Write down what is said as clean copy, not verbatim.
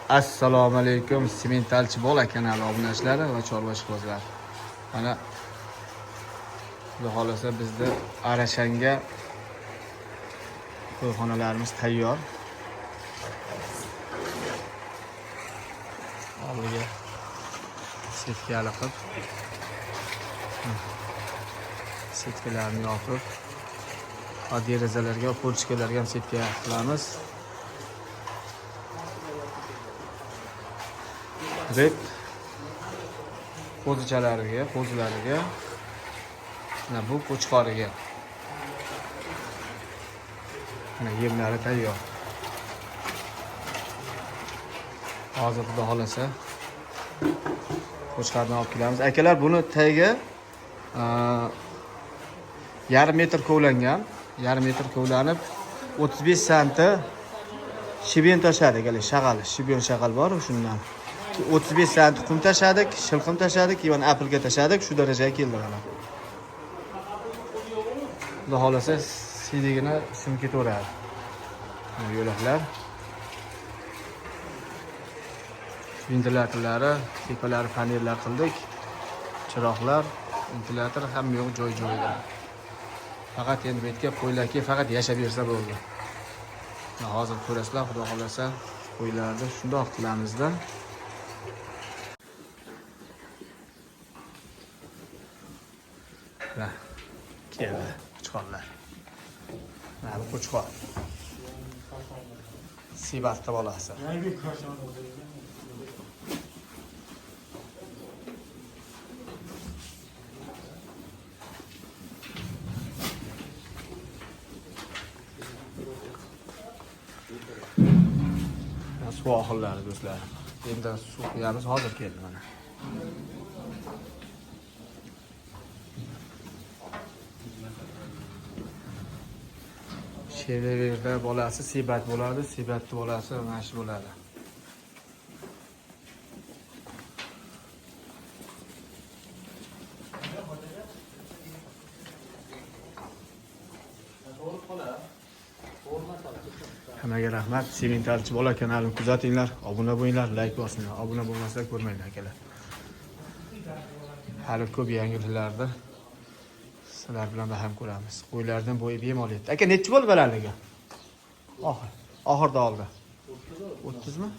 Assalomu alaykum Sementalchi bola kanali obunachilari va chorva ishqibozlari. Mana xudo xolasa bizda Arashanga qo'yxonalarimiz tayyor. Oldiga setkali qilib, setkalarni yopib, va derazalarga, polchikalarga ham setka qilamiz. Deb qo'zichalariga, qo'zilariga, mana bu qo'chqoriga. Mana yemlari tayyor. Hozir xudo xolasa qo'chqordan olib kelamiz. Akalar, buni tagiga yarim metr kovlangan, yarim metr kovlanib 35 santi shibyon tashladik, hali shag'al, shibyon shag'al bor, shundan. 35 santi qum tashladik, shilqim tashladik, keyin apilga tashladik, shu darajaga keldi mana. Xudo xolasa siydigini sim ketaveradi. Mana yo'laklar. Ventilyatorlari, tepalari panellar qildik. Chiroqlar, ventilyator hamma yo'q joy-joyida. Faqat endi bu yerga qo'ylarga faqat yashab bersa bo'ldi. Mana hozir ko'rasizlar, xudo xolasa qo'ylarni shundoq qilamizda. Mana keldi qo'chqorlar. Mana bu qo'chqor. Sibatda bolasi. Mana suv oxirlari do'stlar. Endi suv quyamiz, hozir keldi mana. Sheverda bolasi Sibat bo'ladi, Sibatni bolasi mana shu bo'ladi. Hammaga rahmat. Sementalchi bola kanalini kuzatinglar, obuna bo'linglar, like bosinglar. Obuna bo'lmasa ko'rmanglar akalar. Hali ko'p yangiliklarni sizlar bilan baham ko'ramiz. Qo'ylardan bo'yi bemalol yetdi. Aka, nechi bo'ldi balandligi? Oxir. Oxirda oldi. 30 mi?